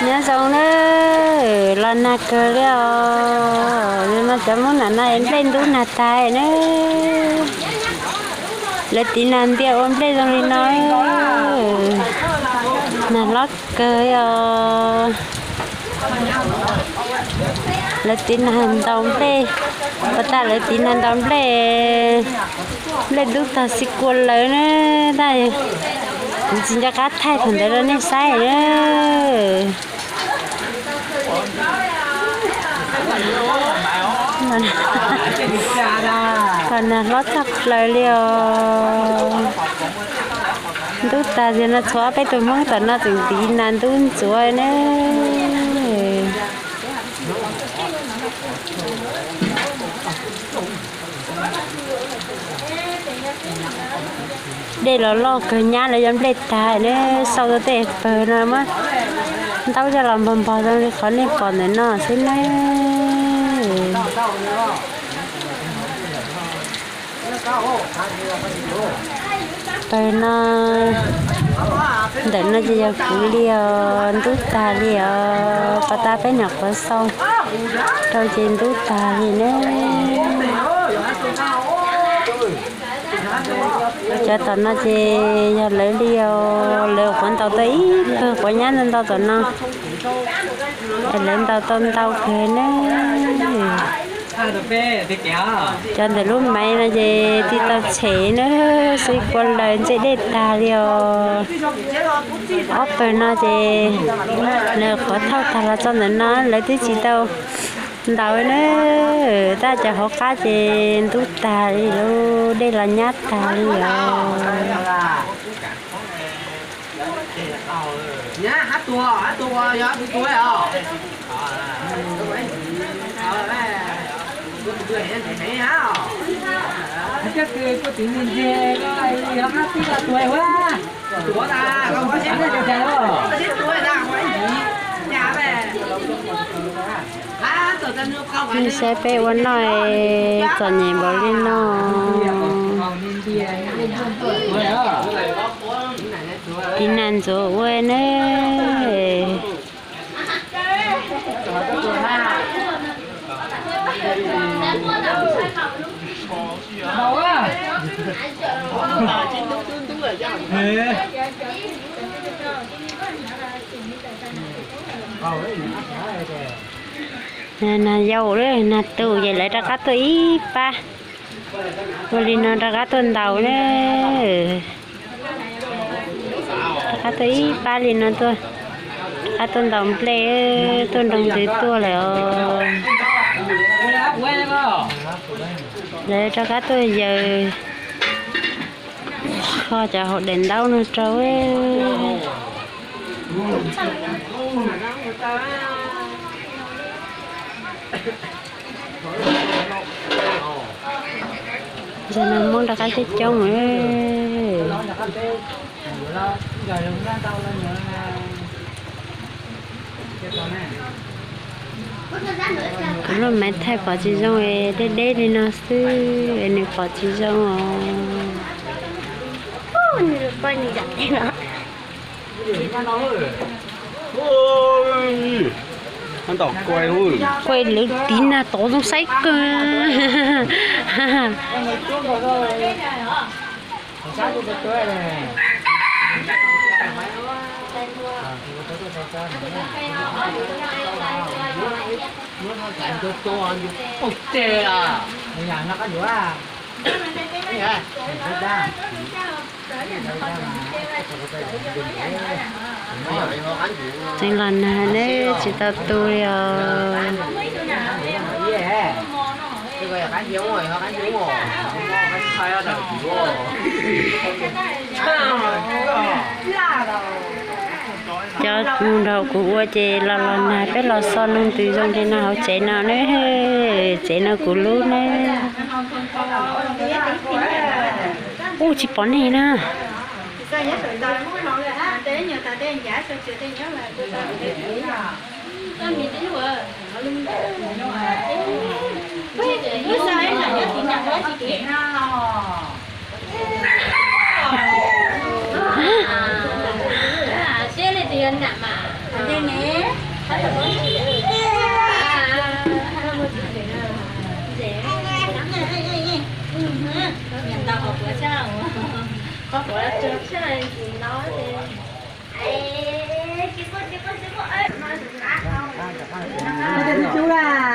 Nyob zoo na, los nag kawg li os. Li no cov Hmoob nam no es nplej ntub nag tag na. Lawv tiv nag ntiaj ua nplej zoo li no, nag hlob kawg os. Lawv tiv nag ntaus nplej, pas tas lawv tiv nag ntaus nplej, nplej ntub tag xij kua lawm na. Tab kuv tsis nco qab thaij thaum ntawd rau nej saib na. Los nag hlob tshaj plaws li os. Ntub tag tiag no, tshuav ob peb tug Hmoob tom no tseem tiv nag ntub ntxuav na. Dej los loj kawg, nyab lawv yuav nplej tag na, xauj rau tej pawg no muab ntaub coj los npog npog zoo li qhov nej pom ntawm no xwb na. Pawg no, ntawm no ces yog kuv li os, ntub tag li os, pas tas peb nyuam qhuav xauj rau ces ntub tag li na. Cov tom no ces yog lawv li os, lawv quav ntaus tau ib pawg quav nyab ntau ntau tom no, lawv ntaus tau ntau kawg na. Cov ntawm lub maiv no ces tig tau tshem na, xij kua lawm, ntsej dej tag li os. Ob pawg no ces lawv qhuav thauj tag los txog ntawm no, lawv twb tsis tau ntaus na, tab cov hauv qab ces ntub tag li lawm, dej los nyab tag li os. Nej saib peb ua noj txom nyem npaum li no. Tiv nag ntxuav ua na. Nag yau, nag tu ces lawv rov qab tuaj ib pab. Ua li no rov qab tuaj ntaus na. Rov qab tuaj ib pab li no tuaj, rov qab tuaj ntaus nplej, tuaj nroo ntws tuaj lawm os. Lawv rov qab tuaj yaws kho cov hauv daim ntaub no rau. Zaum no Hmoob rov qab coob coob. Kuv lub maiv thaij pom tsis zoo, deb deb li no xwb es nws pom tsis zoo os. Kuj lwv tiv nag tod zoo saib kawg. Tseev los nag ne, tsis tau tu li os. Cov mus nrog kuv ua ces los los nag, peb los xo nroo ntws zoo li no hauv tsev no ne. Tsev no kuv lub ne. Ub, tsis pom nej na. Cub la.